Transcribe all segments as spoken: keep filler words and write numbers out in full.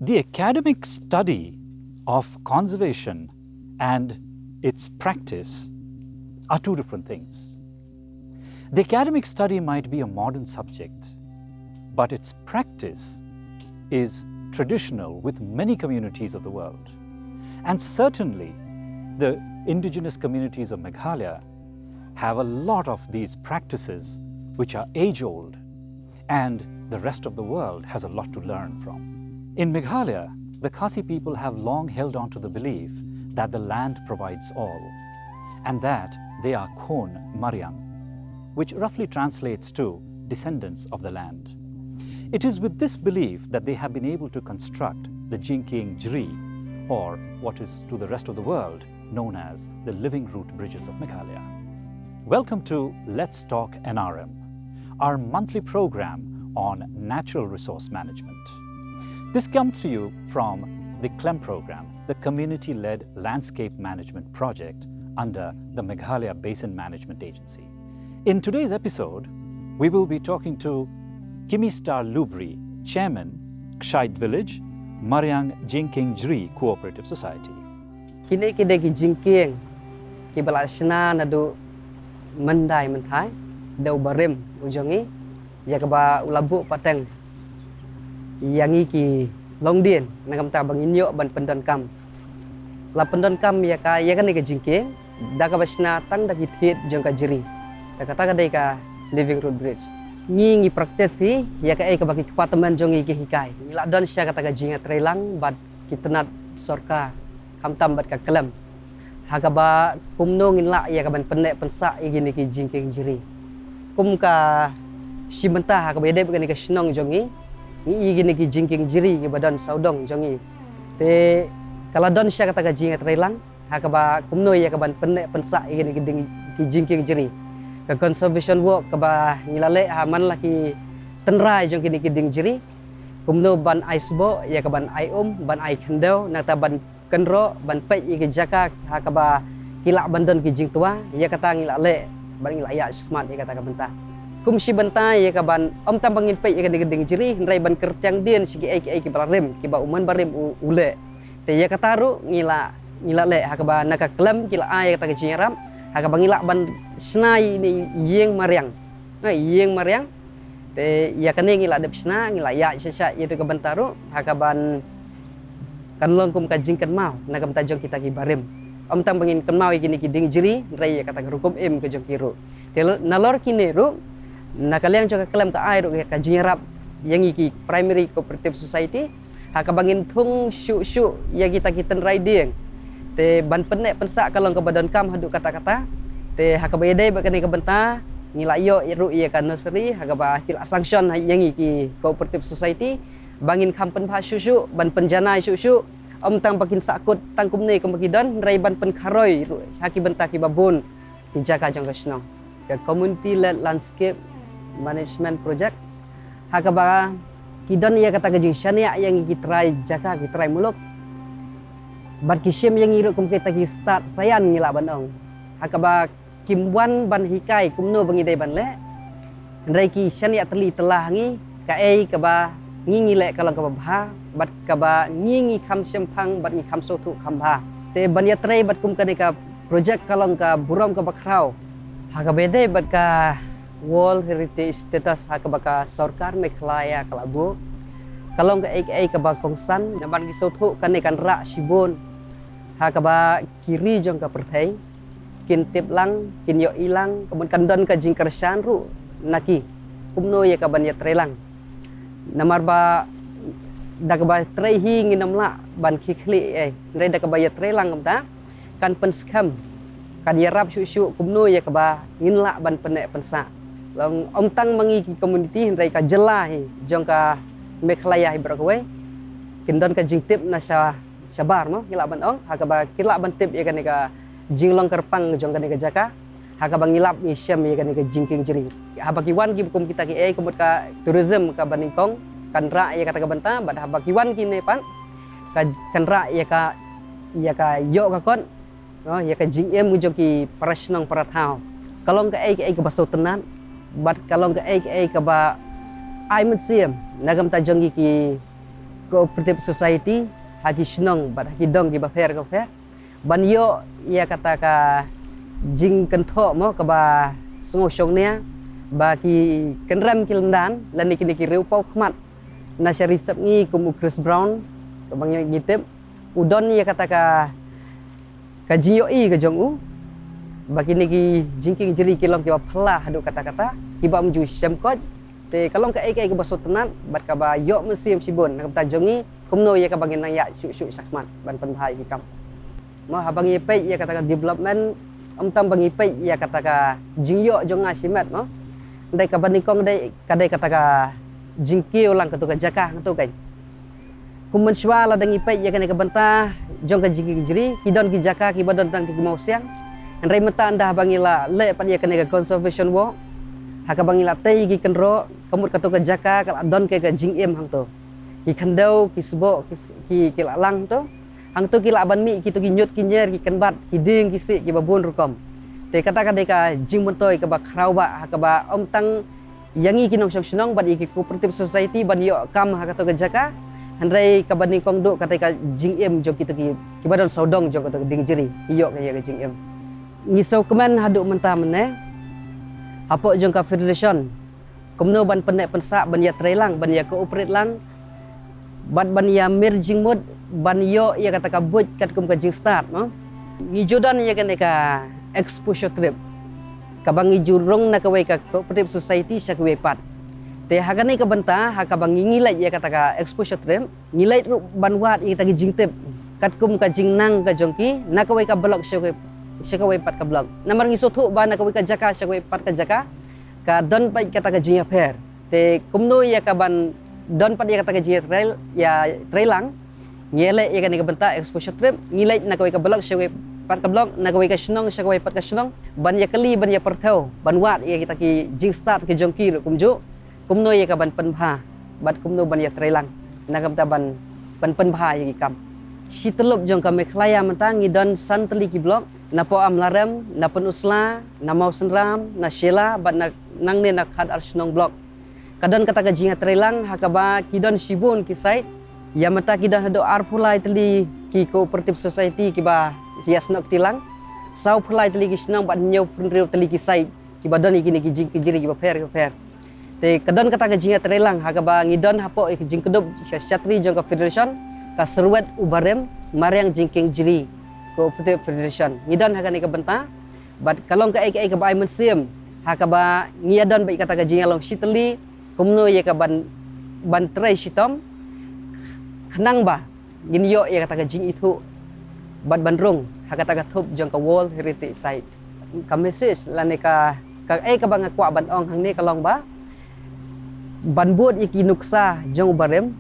The academic study of conservation and its practice are two different things. The academic study might be a modern subject, but its practice is traditional with many communities of the world. And certainly, the indigenous communities of Meghalaya have a lot of these practices which are age old, and the rest of the world has a lot to learn from. In Meghalaya, the Khasi people have long held on to the belief that the land provides all, and that they are Khon Mariang, which roughly translates to descendants of the land. It is with this belief that they have been able to construct the Jingkieng Jri, or what is to the rest of the world known as the Living Root Bridges of Meghalaya. Welcome to Let's Talk N R M, our monthly program on natural resource management. This comes to you from the CLEM program, the Community Led Landscape Management Project under the Meghalaya Basin Management Agency. In today's episode, we will be talking to Kimistar Lubri, Chairman, Kshait Village, Mariang Jingkieng Jri Cooperative Society. Kine ki dei ki jingkieng kiba la shna naduh myndai mynthai da u barim u jong ngi, ïa kaba u la buh pateng ïa ngi ki longdien na ka bynta ba ngin ïoh ban pyndonkam. La pyndonkam ïa ka, ïa kane ka jingkieng da kaba shna tang da ki thied jong ka jri. Da kata ka dei ka Living Root Bridge. Ngi ngi practice hi ïa kaei kaba ki kpa tymmen jong ngi ki hikai. Ngi la don sha kata ka jingïatreilang bad ki tnat sorkar, khamtam bad ka CLEM, ha kaba kumno ngin lah ïa ka ban pynneh pynsah ïa kine ki jingkieng jri. Kum ka shi bynta ha kaba ïadei bad kane ka shnong jong ngi, ngi ïohi kine ki jingkieng jri kiba don sawdong jong ngi. Te ka la don sha kata ka jingïatreilang ha kaba kumno ïa ka ban pynneh pynsah ïa kine ki ding, ki jingkieng jri. Ka conservation work kaba ngi la leh ha man la ki tynrai jong kine ki dieng jri, kumno ban ai sboh ïa ka ban ai um, ban ai khyndew, nangta ban kynroh, ban peit ïa ki jaka ha kaba ki lah ban don ki jingtwa, ïa kata ngi la leh bad ngi la ïaid shakhmat ïa kata ka bynta. Kum shi bynta ïa ka ban, ym tang ba ngin peit ïa kane ka dieng jri, hynrei ban kyrtiang dien sha kiei kiei kiba la rim, kiba u mon barim u, u leh. Te ïa kata ruh ngi la, ngi la leh ha kaba na ka CLEM ki la ai ïa kata ka jingïarap ha kaba ngi lah ban shna ïa ine i ïing mariang. Ha, ïing mariang. Te ïa kane ngi la dep shna, ngi la ïaid sha sha ïa tu ka bynta ruh ha kaban kan long kum ka jingkynmaw na ka bynta jong kita ki barim. Ym tang ba ngin kynmaw ïa kine ki dieng jri, hynrei ïa kata ka rukom im ka jong ki ruh. Te nalor kine ruh, na ka liang jong ka CLEM ka ai ruh ka jingïarap ïa ngi ki Primary Cooperative Society ha kaba ngin thung shuh shuh ïa kita ki tynrai dieng. Te ban pynneh pynsah ka long kaba donkam haduh katta katta. Te ha kaba ïadei bad kane ka bynta ngi la ïoh ruh ïa ka nursery ha kaba ki la sanction ïa ngi ki Cooperative Society ba ngin kham pynbha shuh shuh, ban pynjanai shuh shuh. Ym tang ba kin sahkut tang kumne kumba ki don, hynrei ban pynkharoi ruh ha ki bynta kiba bun ki jaka jong ka shnong. Ka Community Led Landscape Management Project ha kaba ki don ïa kata ka jingshaniah ïa ngi ki trai jaka, ki trai muluk. Bad ki shim ïa ngi ruh kum kita ki stad saïan ngi lah ban ong. Ha kaba kim wan ban hikai kumno ba ngi dei ban leh, hynrei ki shaniah tylli tylla ha ngi kaei kaba ngi ngi leh ka long kaba bha bad kaba ngi ngi kham shemphang bad ngi kham sngewthuh kham bha. Te ban ïatrei bad kum kane ka project ka long ka burom kaba khraw ha kaba ïadei bad ka World Heritage Status ha kaba ka sorkar Meghalaya ka la buh. Ka long kaei kaei kaba kongsan namar ngi sngewthuh kane kan rah shibun ha kaba ki ri jong ka pyrthei kin tip lang, kin ïohi lang, ka mut kan don ka jingkyrshan ruh na ki kumno ïa ka ban ïatrei lang. Namar ba da kaba trei hi ngin ym lah ban khie khlieh ei, hynrei da kaba ïatrei lang kumta kan pynskhem, kan ïarap shuh shuh kumno ïa kaba ngin lah ban pynneh pynsah. Long ym tang ma ngi ki community hynrei ka jylla hi jong ka Meghalaya hi baroh kawei kin don ka jingtip na sha shabar mo, ngi lah ban ong, ha kaba ki lah ban tip ïa kane ka jinglong kyrpang jong kane ka jaka ha kaba ngi lap ngi shem ïa kane ka jingkieng jri. Haba ki wan ki kum kita kiei ka mut ka tourism kaba nyngkong kan rah ïa kata ka bynta, bad haba ki wan kine pat ka kan rah ïa ka, ïa ka ïoh ka kot, no, ïa ka jingim jong ki para shnong para thaw. Ka long kaei kaei kaba sngewtynnat bad ka long kaei kaei kaba ai mynsiem na ka bynta jong ki, ki Cooperative Society ha ki shnong bad ha ki dong kiba pher kiba pher ban ïoh ïa kata ka jingkynthoh mo kaba sngewshongnia ba ki kynrem ki lyndan lane kine ki riewpaw khmat na sha ri sepngi kum u Chris Brown kaba ngi tip u don ïa kata ka ka jingïohi ka jong u ba kine ki jingkieng jri ki long kiba phylla haduh katta katta kiba ym ju shem koit. Te ka long kaei kaei kaba sngewtynnat bad kaba ïoh mynsiem shibun na ka bynta jong ngi kumno ïa kaba ngin nang ïaid shuh shuh shakhmat ban pynbha ïa ki kam. Mo haba ngi peit ïa kata ka development ym tang ba ngi peit ïa kata ka jingïoh jong nga shimet mo. Hynrei kaba nyngkong dei ka dei kata ka jingkiew lang kato ka jaka hangto keiñ. Kum mynshuwa lada ngi peit ïa kane ka bynta jong ka jingkieng jri ki don ki jaka kiba don tang ki mawsiang. Hynrei mynta ynda haba ngi la leh pat ïa kane ka conservation walk ha kaba ngi la tei ïa ki kynroh ka mut kato ka jaka ka la don ka jingim hangto. Ki khyndew ki sboh ki ki la lang hangto. Hangto ki lah ban mih kito ki ñiut ki ñier ki kynbat ki dieng ki siej kiba bun rukom. Te kata ka dei ka jingmyntoi kaba khraw bha ha kaba ym tang ïa ngi ki nongshong shnong bad ïa ki cooperative society ban ïoh kam ha kato ka jaka. Hynrei kaba nyngkong duh kata ka jingim jong kito ki kiba don sawdong jong kato ka dieng jri ki ïoh ka ïa ka jingim. Ngi sngewkmen haduh mynta mynne hapoh jong ka federation kumno ban pynneh pynsah ban ïatreilang ban ïa cooperate lang bad ban ïa mir jingmut ban ïoh ïa kata ka buit katkum ka jingstad mo. Ngi ju don ïa kane ka exposure trip kaba ngi ju rung na kawei ka cooperative society sha kawei pat. Te ha kane ka bynta ha kaba ngi ngi leit ïa kata ka exposure trip ngi leit ruh ban wad ïa kata ka jingtip katkum ka jingnang ka jong ki na kawei ka block sha kawei sha kawei pat ka block. Namar ngi sngewthuh ba na kawei ka jaka sha kawei pat ka jaka ka don pat kata ka jingïapher. Te kumno ïa ka ban don pat ïa kata ka jingïatreilang ngi leit ïa kane ka bynta exposure trip ngi leit na kawei ka block sha kawei pat ka block na kawei ka shnong sha kawei pat ka shnong ban ïa kylli ban ïa pyrthew ban wad ïa kita ki jingstad ki jong ki ruh kumjuh kumno ïa ka ban pynbha bad kumno ban ïatreilang na ka bynta ban ban pynbha ïa ki kam. Shi tyllup jong ka Meghalaya mynta ngi don san tylli ki block na Poh Amlarem, na Pynursla, na Mawsynram, na Shella bad na nangne na Khatar shnong block. Ka don kata ka jingïatreilang ha kaba ki don shibun ki site. Ïa mynta ki don haduh arphew lai tylli ki cooperative society kiba ïasnoh kti lang. Sawphew lai tylli ki shnong bad hynñiewphew hynriew tylli ki site kiba don ïa kine ki jingkieng jri kiba pher kiba pher. Te ka don kata ka jingïatreilang ha kaba ngi don hapoh ïa ka jingkdup sha shatri jong ka federation ka Syrwet u Barim Mariang Jingkieng Jri Cooperative Federation. Ngi don ha kane ka bynta bad ka long kaei kaei kaba ai mynsiem ha kaba ngi ïa don bad kata ka jingïalong shi tylli kumno ïa ka ban ban trei shitom khnang ba ngin ïoh ïa kata ka jingithuh bad ban rung ha kata ka thup jong ka World Heritage Site. Ka message lane ka kaei kaba nga kwah ban ong hangne ka long ba ban bud ïa ki nuksa jong u barim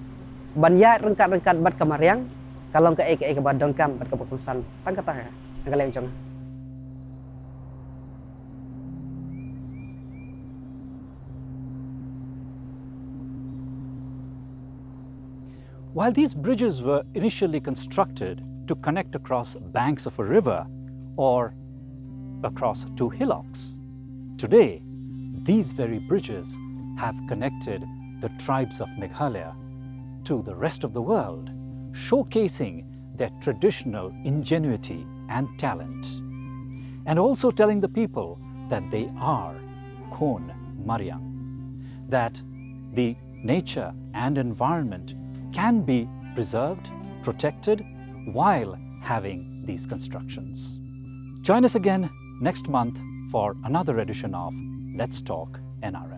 ban ïaid ryngkat ryngkat bad ka mariang ka long kaei kaei kaba donkam bad kaba kongsan tang kata ka na ka liang jong nga. While these bridges were initially constructed to connect across banks of a river or across two hillocks, today these very bridges have connected the tribes of Meghalaya to the rest of the world, showcasing their traditional ingenuity and talent, and also telling the people that they are Khon Mariang, that the nature and environment can be preserved, protected while having these constructions. Join us again next month for another edition of Let's Talk N R L.